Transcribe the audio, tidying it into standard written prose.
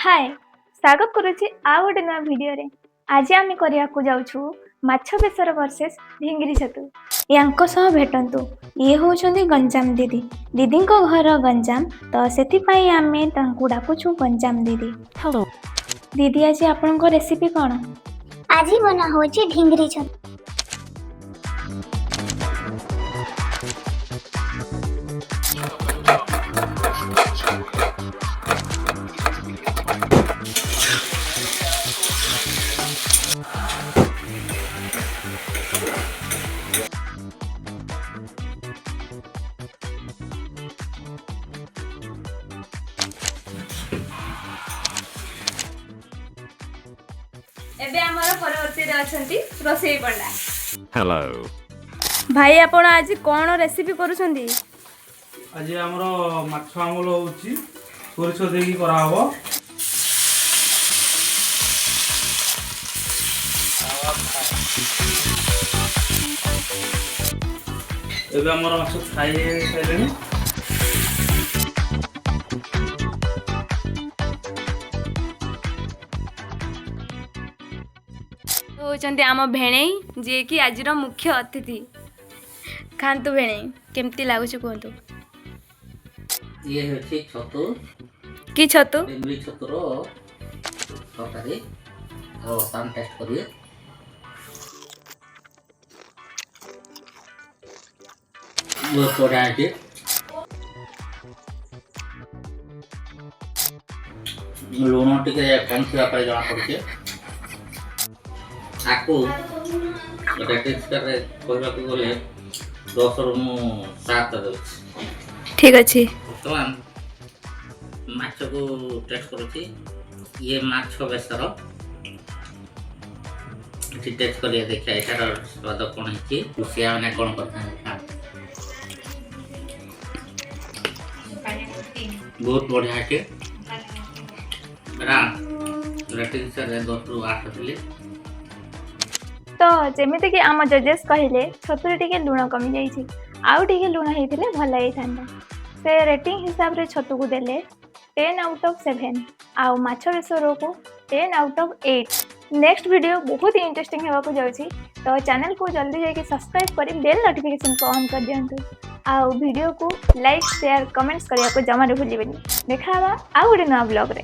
ହାଏ, ସ୍ୱାଗତ କରୁଛି ଆଉ ଗୋଟେ ନୂଆ ଭିଡ଼ିଓରେ। ଆଜି ଆମେ କରିବାକୁ ଯାଉଛୁ ମାଛ ବେସର ଭର୍ସେସ୍ ଢିଙ୍ଗିରି ଛତୁ। ୟାଙ୍କ ସହ ଭେଟନ୍ତୁ। ଇଏ ହେଉଛନ୍ତି ଗଞ୍ଜାମ ଦିଦି। ଦିଦିଙ୍କ ଘର ଗଞ୍ଜାମ, ତ ସେଥିପାଇଁ ଆମେ ତାଙ୍କୁ ଡାକୁଛୁ ଗଞ୍ଜାମ ଦିଦି। Hello. ଦିଦି, ଆଜି ଆପଣଙ୍କ ରେସିପି କ'ଣ? ଆଜି ବନା ହଉଛି ଢିଙ୍ଗରି ଛତୁ। ଏବେ ଆମର ପରବର୍ତ୍ତୀରେ ଅଛନ୍ତି ରୋଷେଇ ପଣ୍ଡା। Hello. ଭାଇ, ଆପଣ ଆଜି କ'ଣ ରେସିପି କରୁଛନ୍ତି? ଆଜି ଆମର ମାଛ ଆମ୍ବୁଲ ହେଉଛି, ସୋରିଷ ଦେଇକି କରାହବ। ଏବେ ଆମର ମାଛ ଫ୍ରାଇ ସାରିଲେଣି। ହେଉଛନ୍ତି ଆମ ଭେଣେଇ, ଯିଏକି ଆଜିର ମୁଖ୍ୟ ଅତିଥି। ଖାଆନ୍ତୁ ଭେଣେଇ, କେମିତି ଲାଗୁଛି କୁହନ୍ତୁ। ଇଏ ହେଉଛି ଛତୁ। କି ଛତୁ? ଡିମ୍ଲି ଛତୁର ତରକାରୀ। ଆଉ ବର୍ତ୍ତମାନ ଟେଷ୍ଟ କରିବେ। ବହୁତ ବଢ଼ିଆ ହେଇଛି। ଲୁଣ ଟିକେ କମ୍ ଥିବା ପରି ଜଣାପଡ଼ୁଛି। ଆକୁ ରେଟିଂ ସ୍କୋରରେ କହିବାକୁ ଗଲେ 10ରୁ ମୁଁ 7 ଦେଉଛି। ଠିକ୍ ଅଛି। ବର୍ତ୍ତମାନ ମାଛକୁ ଟେଷ୍ଟ କରୁଛି। ଇଏ ମାଛ ବେସର। ଏଠି ଟେଷ୍ଟ କରିବା, ଦେଖିବା ଏଟାର ସ୍ୱାଦ କ'ଣ ହେଇଛି। ରୁଷିଆ ମାନେ କ'ଣ କରିଥାନ୍ତି। ବହୁତ ବଢ଼ିଆ ଅଛି। ଏଟା ରେଟିଂ ସାର୍ 10ରୁ 8 ଥିଲି। ତ ଯେମିତିକି ଆମ ଜଜେସ୍ କହିଲେ, ଛତୁରେ ଟିକେ ଲୁଣ କମିଯାଇଛି, ଆଉ ଟିକେ ଲୁଣ ହେଇଥିଲେ ଭଲ ହେଇଥାନ୍ତା। ସେ ରେଟିଂ ହିସାବରେ ଛତୁକୁ ଦେଲେ 10 ଆଉଟ୍ ଅଫ୍ 7 ଆଉ ମାଛ ବେସରକୁ 10 ଆଉଟ୍ ଅଫ୍ 8। ନେକ୍ସଟ ଭିଡ଼ିଓ ବହୁତ ଇଣ୍ଟରେଷ୍ଟିଂ ହେବାକୁ ଯାଉଛି, ତ ଚ୍ୟାନେଲକୁ ଜଲ୍ଦି ଯାଇକି ସବସ୍କ୍ରାଇବ୍ କରି ବେଲ୍ ନୋଟିଫିକେସନ୍କୁ ଅନ୍ କରିଦିଅନ୍ତୁ ଆଉ ଭିଡ଼ିଓକୁ ଲାଇକ୍, ସେୟାର, କମେଣ୍ଟସ୍ କରିବାକୁ ଜମାରୁ ଭୁଲିବେନି। ଦେଖା ହେବା ଆଉ ଗୋଟେ ନୂଆ ବ୍ଲଗ୍ରେ।